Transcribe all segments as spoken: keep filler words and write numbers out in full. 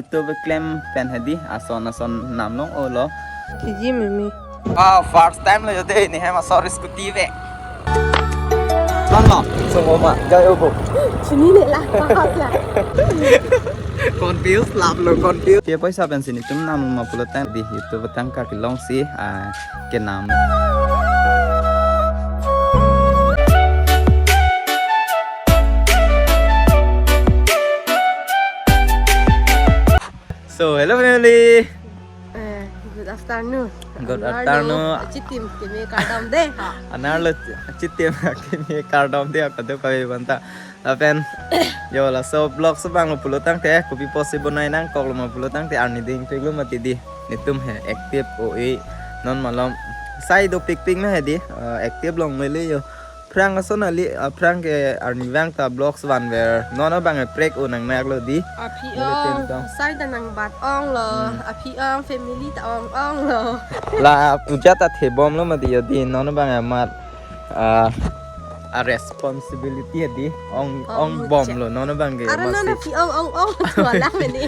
Ito beklem pen hedi, ason ason namlong-olo. Kiji mimi. Wow, first time lo yo de, ne hem asor scooty ve. Son lo, sungoma, jai obo. Chini ne la, pa la. Confuse, lap lo, confuse. Ke poisa pensi netum namlo ma pulo tangte di, ito betang ka kelong si, ah, kenam. So, hello family. Eh, good afternoon. Good afternoon. Achitim keme kardom de. Ha. Anerlo achitim keme kardom de, kadokave aphanta. Lapen, yo, laso vlog so abang lo pulo tangte, kopi pusi bonai nangkoklo ma pulo tangte, arni ding peglo mati di. Netum he active oi, non malom sai dopikpik ma hedi, eh, active longle yo. Phrang ason kali, ah, phrang ke arnivang ta vlogs vanver. Non abang e prek-o nangnaklo di. Aphi Neli ong, tentang. Sai ta nangbat onglo. Hmm. Aphi ong, family ta ong-onglo. La puja ta thebomlo mati yo di. Non abang amat, ah, a responsibility di. Ong, ong, ong bomlo. Mucha. Non abang ke. Ara non masih aphi ong ong ong. Tuala meni.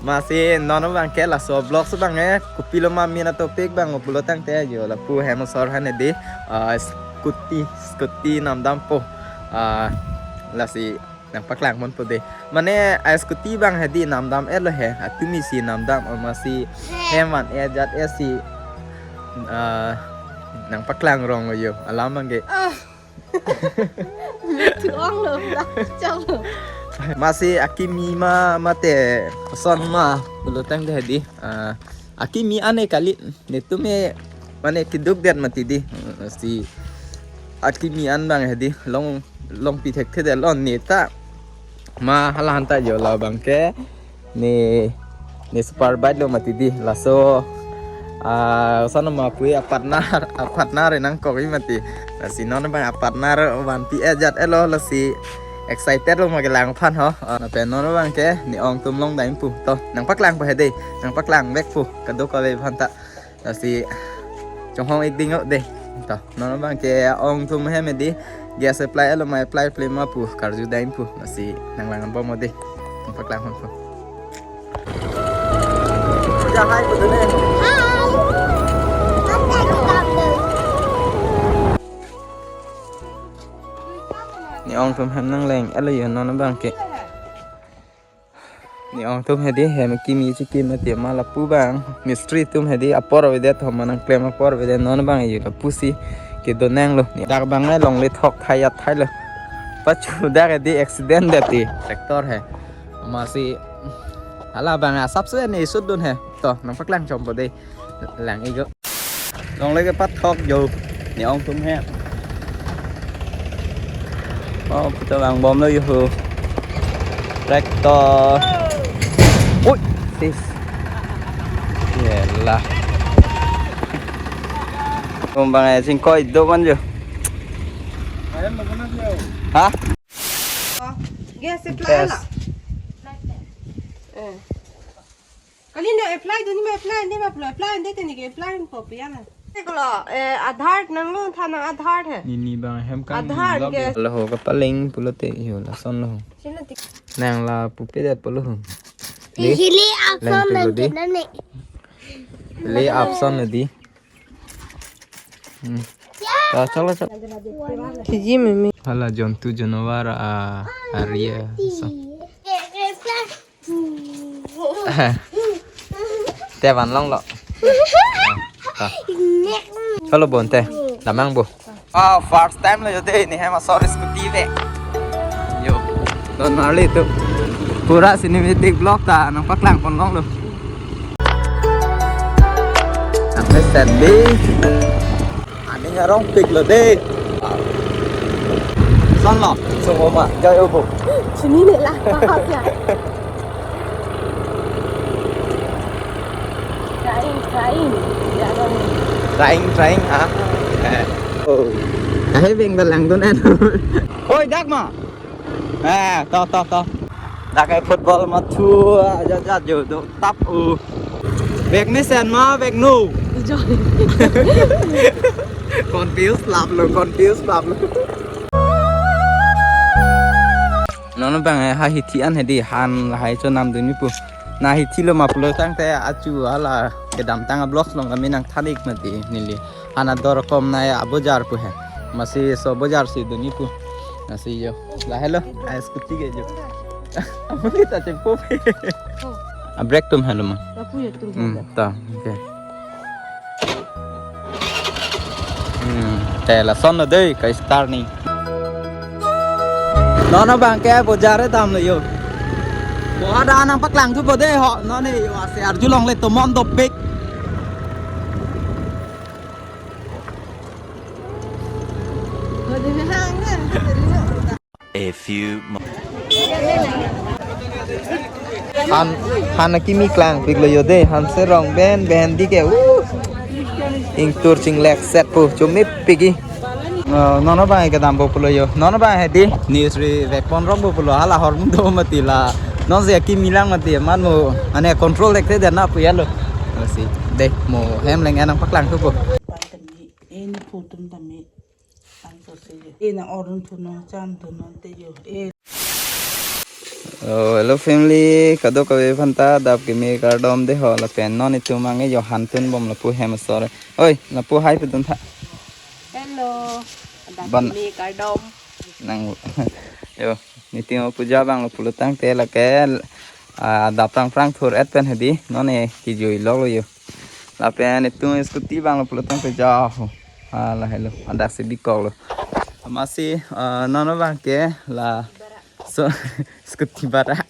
Masi non abang ke laso vlog so abang e, kopilo ma mina topic abang pulo tangte yo lapu hem asor hane di, ah, scooty, scooty namdampo, ah, lasi nangpaklang ponpo de. Mane a scooty abang hedi namdam-etlo he, atumi si namdam, ah, masi hem van-e ajat-e si, ah, nangpaklang ronglo yo, alam abang ke. Ah. Thu-onglo, la, choklo. Masi akimi ma mate ason ma pulo tangte hedi. Ah, akimi an-e kali netum e mane keduk det mati di. Si akimi an abang hedi long, longpi thekthe detlo ne ta. Ma hala aphanta yo labang ke ne, ne super bike lo mati di. Laso, ah, sana ma pui a partner, a partner nangkok-i mati. Lasi non abang a partner vanpi ajat-etlo, lasi excited lo ma kelang aphan ho. Ah, lapen non abang ke ne ong atum longdam pu. To, nangpaklangpo hedi, nangpaklang vekpo, kadokave aphanta. Lasi chonghong-ik ding-o de. To, non abang ke ong atum hem hedi. Gas apply-etlo ma apply-ple ma pu karjudam pu. Lasi nanglang bomlo de. Nangpaklang bompo. Jahai pu de ne. Ne ong atum hem nangleng-etlo yo non abang ke. Ne ong atum hedi hem kimi chiki mati ma lapu abang. Mistri atum hedi apor avedet, thom nangklem apor avedet, non abang yo lapusi kedo nanglo. Ne dak abang ne longle thok thai-at thailo. Pachu dak hedi accident det ti tractor he. Masi hala abang asapso ne isut dun he. To, nangpaklang chompo de. Lang-ik o. Longle kepathok yo. Ne ong atum he. Oh, puta lang bomlo yo ho. Tractor. Ui, sis. Yelah. Kumbang e singkoi do man yo. Ha? Gas apply la. Eh. Kali ne apply dun ma apply ande ma apply, apply ande te ne ke apply ko piya na. Deklo, eh, Aadhaar nanglo tha na Aadhaar hai. Nini abang hem kan Aadhaar develop ke. Lo ho kapaling pulote yo lason lo ho. Sila tik. Nang la pupe det pulo ho. Hili option lang nang dei. Kena ne. Hili option nang dei. Hmm. Ta chalo chalo. Kiji mimi. Hala jontu janwar a area so. Te van longlo. Ta. Chalo bonte. Damnang bo. Wow, first time lo yo de, ne hem asor scooty ve. Yo. Don marli tu. Pura cinematic vlog ta nangpaklang pon longlo. Nang set de. Aning arongpiklo de. Son lo. Sungoma, jai obo. Chini ne la, pa la. Trying, trying. Ya, no. Trying, trying, ah. Eh. Oh. Kahai beng ta langdun en. Oi, dak ma. Eh, to, to, to. Dak e football mathu, ajat, ajat yo, do tap u. Vek mesen ma, vek no. Confuse lap lo, confuse lap lo. Non abang eh, ha hithi an hedi, han lahai chonam dunji pu. Na hithi lo ma pulo tangte achu hala kedamtang a-vlogs along kami nangthan-ik mati neli. Han ador kom na ya abojar pu he. Masi so bojar si dunji pu. Nasi yo. Lahelo, a scooty ke jo. Amun kita cengpo. A brake tum helo ma. Lapu ya tum Hmm, helo. Ta. Okay. Hmm, te lason lo dei, ka-start ni. Non abang ke bojar damlo yo. Bo ada nangpaklang thupo dei ho, non ne yo ase arjulongle tomon dopik. A few mo- Han, han akimi klangpiklo yo dei, han serong ben, ben dike, uh. Ingtur chinglek set pu, chumipik-i. Uh, non abang kedampo pulo yo, non abang hedi, news ri vekpon rongpo pulo, hala hormu do mati la. Non si akimi lang mati, man mo, ane control dekte dena pu ya lo. Si, dei, mo hem leng nangpaklang thupo. Ini photo tame. Ena orun thuno chan thuno te yo. Eh. Oh, hello family, kadokave aphanta adap keme kardom dei ho lapen non itum anke yo han tunbomlo pu hem asor. Oi, lapu hai pudun tha. Hello. Adap Ban- keme kardom. Nang yo, niting puja abanglo pulo tangte lake, ah, adap tang prang thur-et pen hedi, non ne kijuiloklo yo. Lapen itum scooty abanglo pulo tangte ja ho. Ah, lahelo, adak si bikoklo. Masi, ah, non abang ke la so scooty barak.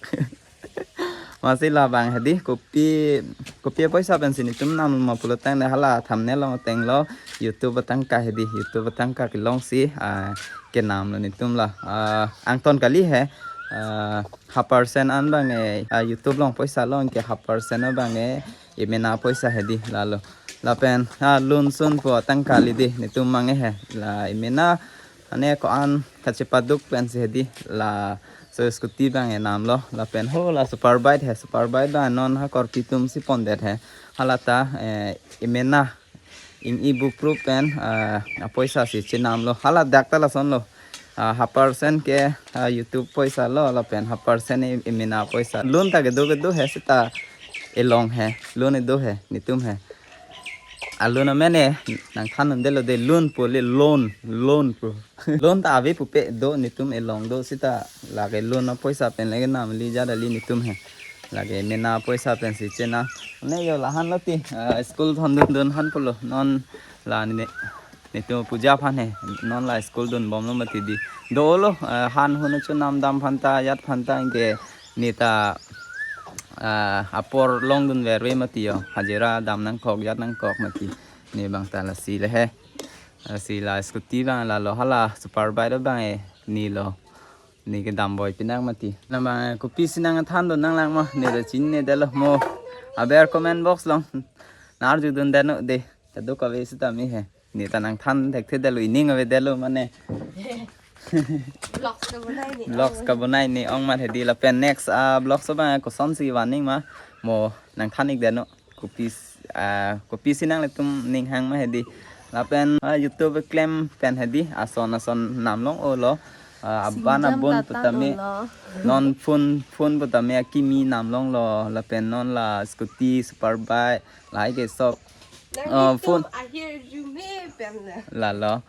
Masi labang hedi kopi, kopi apoisa pensi nitum nam ma pulo tangte hala thumbnail along atenglo YouTube atangka hedi, YouTube atangka kelong si, ah, kenamlo nitum la. Ah, angton kali he, ah, half percent an abang eh, ah, YouTube along poisa long ke half percent abang eh, emena apoisa hedi lalo. Lapen, ah, lun sun pu atangka li dei, nitum abang eh he, la emena, ane ko-an kachepaduk pensi hedi, la so scooty abang eh namlo, lapen ho la super bike he, super bike abang non ha korpi atum si pondet he, hala ta, eh, emena, ing e-book proof pen, ah, apoisa si chenamlo, hala dak ta lasonlo. Ah, half percent ke, ah, YouTube poisa lo, lapen half percent e-, emena poisa. Lun ta kedo kedo he seta elong he, lun kedo he, nitum he. Alun amen eh, nangthan un detlo dei lun pu le loan, loan pu. Lun ta ave pupe do nitum elong do seta lake lun apoisa pen lake namli jada li nitum he. Lake emena apoisa pensi chena. Ne yo lahan lo ti, ah, school thondun dun han pulo. Non la ne Nitum puja aphan he, non la school dunbomlo mati dei. Dolo, eh, han hunu chonam dam aphanta, jat aphanta anke neta, eh, apor longdunverve mati yo. Hajira dam nangkok, jat nangkok mati. Ne abang ta lasi le he. Lasi la scooty abang lalo hala super bike abang e nilo. Ne kedamboi pinang mati. Nang abang, eh, kopisi nangthandun nanglang ma, ne ta chinine detlo mo. Aber comment box along. Nang arjudun det non dei. Kadokave sitame he. Ne ta nangthan thekthe detlo, ining ave detlo mane. Vlogs kabonai ne. Vlogs kabonai ne ong ma hedi lapen next, ah, vlogs abang kosonsi van nang ma mo nangthan-ik det non. Kopis, ah, kopisi nanglitum ning hang ma hedi. Lapen, ah, YouTube klem pen hedi ason ason namlong-olo. Ah, aban singjam abon ta putame. Tanglo. Non phone, phone putame akimi namlonglo. Lapen non la scooty, super bike, lahai ke sok. Nang, ah, litum phone ahirjume pen le. Lalo.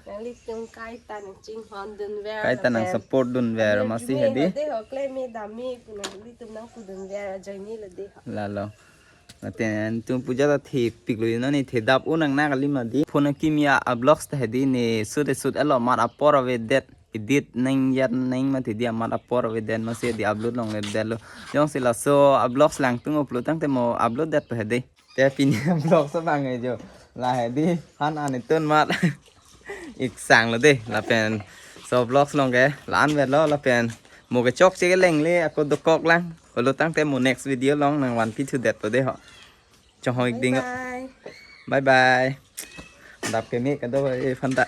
Nanglitum kaita nangchinghondunver. Kaita nang lapen support dunver ahirjume masi hedi. Lo dei ho, klem-e dam-e pu nanglitum nangpudunver ajoine lo dei ho. Lalo. Lapen itum puja ta thepiklo, non ne thedap un nang na kali ma dei. Phone akimi a-vlogs ta hedi ne shoot shoot-etlo, amat apor avedet, edit nang jat nang mati dei, amat apor avedet masi dei upload longledetlo. Jongsi laso a-vlogs langtung upload tangte mo upload det pa hedi. Te pini vlogs abang e jo. La hedi han an itun mat. Ik sanglo dei. Lapen so vlogs along ke la-an vetlo lapen mo kechokche kelengle ako dokok lang. Pulo tangte mo next video along nangvanpi thudetpo dei ho. Chonghong-ik ding. Bye bye. Bye bye. Adap keme kadokave aphanta.